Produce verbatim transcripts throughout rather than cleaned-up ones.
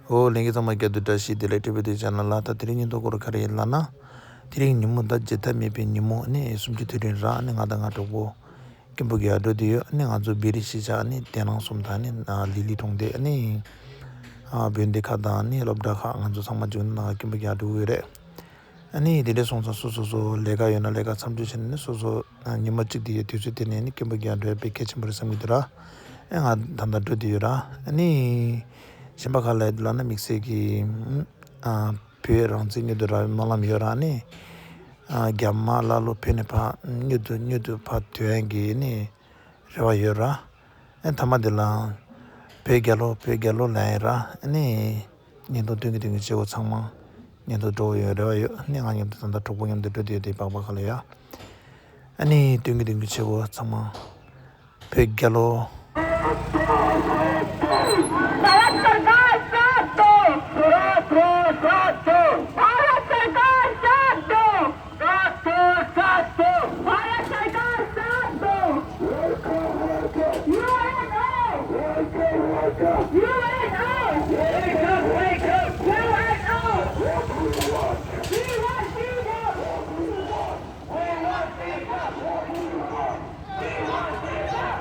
ཨོ་ལྷན་རྒྱས་ཚང་མ་སྐྱིད་སྡུག་བཀྲ་ཤིས་བདེ་ལེགས། ཊི་བི་དེ་ཆེ་ནལ་ལ། ད་དེ་རིང་ཉིན་ཐོ་སྐོར་ག་རེ་ཡིན་ལབ་ན། དེ་རིང་ཉིན་མོ་ད་བརྗེད་ཐབས་མེད་པའི་ཉིན་མོ། ཨ་ནི་སུམ་ཅུ་དུས་དྲན་ར། ཨ་ནི་ང་དང་ང་གྲོགས་པོ་སྐྱིད་པོ་གི་ཡར་འགྲོ་དུས་ཡོད། ཨ་ནི་ང་ཚོ་བེ་རི་གཞིས་ཆགས་ཨ་ནི་དེ་ནང་གསུམ་དང་ཨ་ནི་ལི་ལི་གྲོང་སྡེ། ཨ་ནི་ཨ་དཔོན་སྡེ་ཁག་དང་ཨ་ནི་སློབ་གྲྭ་ཁག་ང་ཚོ་ཚང་མ་འཇུག་ནང་སྐྱིད་པོ་གི་ཡར་འགྲོ་གི་ཡོད་རེད། ཨ་ནི་དེ་འདྲ་སོང་ཙང་སོ་སོ་སོ་ལས་ཀ་ཡོད་ན་ལས་ཀ་མཚམས་འཇོག་བྱས་ནས་སོ་སོ་ཉི་མ་གཅིག་དེ་ཡི་དུས་ཚོད་དེ་ནས་ནི་སྐྱིད་པོ་གི་ཡར་འགྲོ་ཡ་དཔེ་གལ་ཆེན་པོ་རེད་བསམ་གྱི་འདུག་ར། ཨེ་ང་ད་ལྟ་འགྲོ་དུས་ཡོད་ར། ཨ་ནི་གཞན་པ་ག་ལ་ཡོད་ལབ་ན་དམིགས་བསལ་གྱི་ཨ་བོད་རང་བཙན་མྱུར་དུ་རག་པའི་སྨོན་ལམ་ཡོད་ར། ཨ་ནི་ཨ་རྒྱ་དམར་ཀླ་ཀློ་བོད་ནས་ཕར་མྱུར་དུ་མྱུར་དུ་ཕར་ཐོན་ཡ་གི་ཨ་ནི་རེ་བ་ཡོད་ར། ཨེ་མཐའ་མ་དེ་ལ་བོད་རྒྱལ་ལོ་བོད་རྒྱལ་ལོ་ལབ་ཡ་ར། ཨ་ནི་བརྙན་ཐུང་སྟོན་གྱི་སྟོན་གྱི་བྱེད་སྒོ་ཚང་མ་བརྙན་ཐུང་འགྲོ་ཡོད་རེ་བ་ཡོད། ཨ་ནི་ང་མཉམ་དུ་ད་ལྟ་གྲོགས་པོ་མཉམ་དུ་འགྲོ་དུས་དེ་སྦག་སྦག་ག་ལ་ཡ། ཨ་ནི་སྟོན་གྱི་སྟོན་གྱི་བྱེད་སྒོ་ཚང་མ་བོད་རྒྱལ་ལོ། भारत सरकार साथ दो। साथ दो, साथ दो। भारत सरकार साथ दो। साथ दो, साथ दो। भारत सरकार साथ दो। UNO. UNO. Wake up, wake up. UNO. Wake up, wake up. UNO. What do you want? We want freedom. We want freedom. What do you want? We want freedom.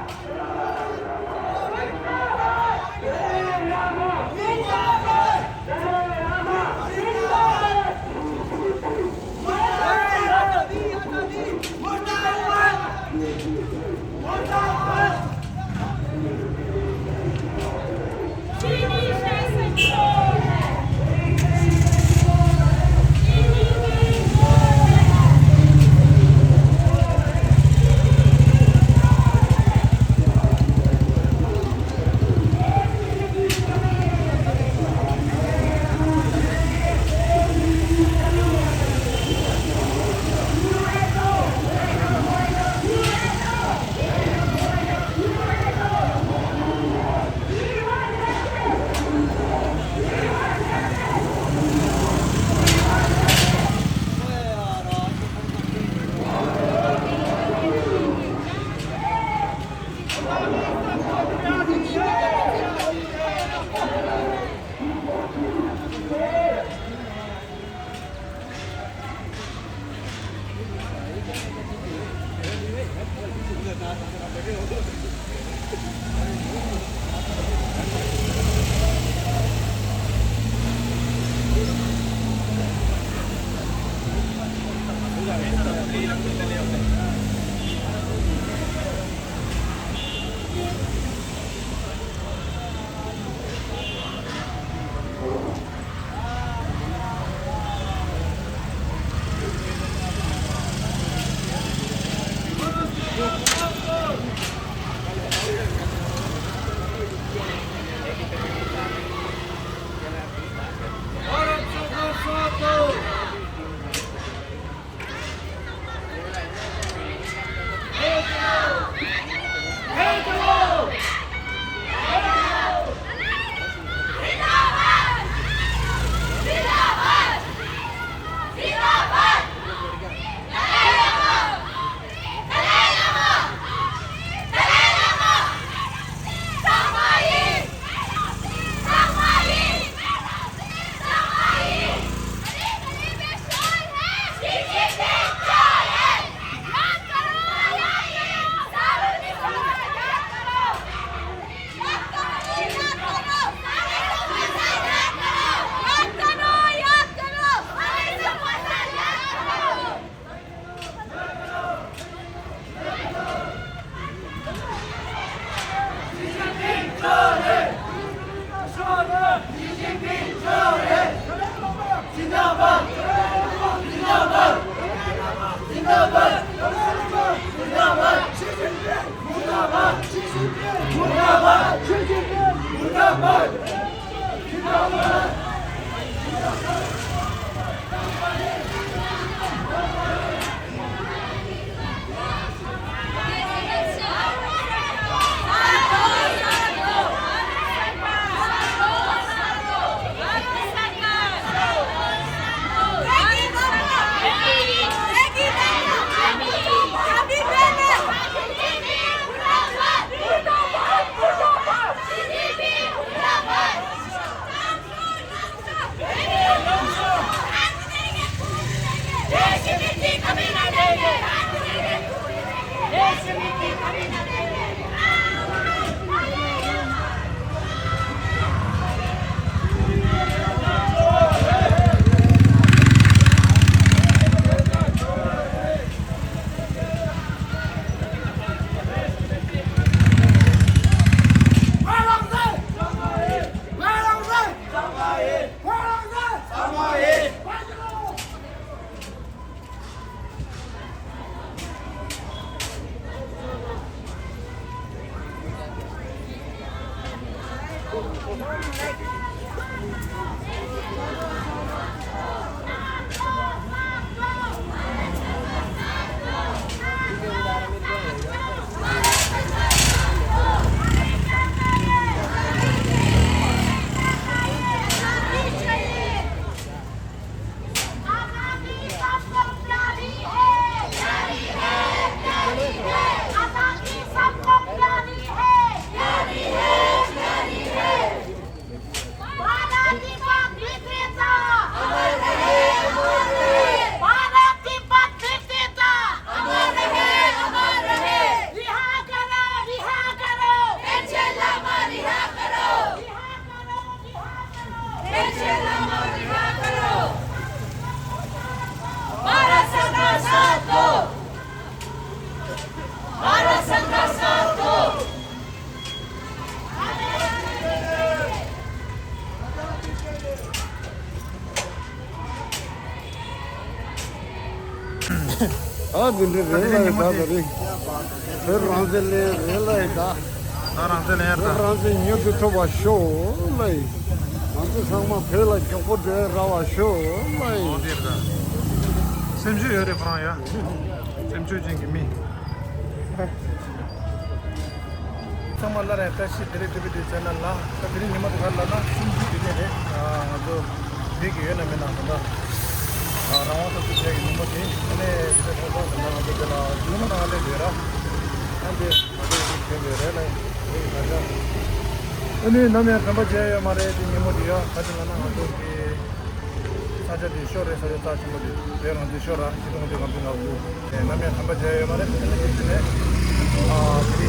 ཨ་འདི་འདྲ་རེད་ལ་ཡི་ད་ད་རེད། བོད་རང་བཙན་ལེན་རེད་ལ་ཡི་ད། ད་རང་བཙན་ལེན་ཡར་ད། བོད་རང་བཙན་མྱུར་དུ་ཐོབ་པ་ཤོག་ལ་ཡི། ང་ཚོ་ཚང་མ་བོད་ལ་མགྱོགས་པོ་འགྲོ་ཡ་རག་པ་ཤོག་ལ་ཡི། འོ་འདིར་ད། སེམས་ཤུགས་ཡོད་རེད་ཁོ་རང་ཡ། སེམས་ཤུགས་ཅན་གྱི་མི། ཚང་མ་སླར་ཡང་བཀྲ་ཤིས་བདེ་ལེགས། ཊི་བི་ཌི་ཅེ་ནལ་ལ། ད་དེ་རིང་ཉིན་མོ་དེ་ག་རེ་ལབ་ན་གསུམ་བཅུ་དུས་ཆེན་རེད། ང་ཚོ་བོད་ཀྱི་ཡོད་ན་མེད་ན་ད་ལྟ་རང་དབང་ཐོབ་རྒྱུ་བྱས་ཀྱི་ཉིན་མོ་དེ། ཨ་ནི་དེ་ཚོ་ཚང་ཚང་ད་ལྟ་ང་ཚོ་དེ་ལ་ལུང་མ་ནང་སླེབས་ཡོད་ར། ཨ་འདི་ང་ཚོ་ཡི་གེ་ཡོད་རེད་ལ་ཡི་གེ་ཡོད་ར། ཨ་ནི་ནམ་ཡང་དྲན་པ་བརྗེད་ཡོད་མ་རེད། དེ་ཉིན་མོ་དེ་ཡ་ག་རེ་ལབ་ན་ང་ཚོ་གི་ས་ཆ་དེ་ཤོར་རེད། ས་ཆ་རྩ་ཆེན་པོ་དེ་དེ་རང་དེ་ཤོར་ར། ཆིག་སྟོང་དགུ་བརྒྱ་ལྔ་བཅུ་ང་དགུ། ནམ་ཡང་དྲན་པ་བརྗེད་ཡོད་མ་རེད། དེ་ནས་དེ་དུས་ནས་ཨ་དེ་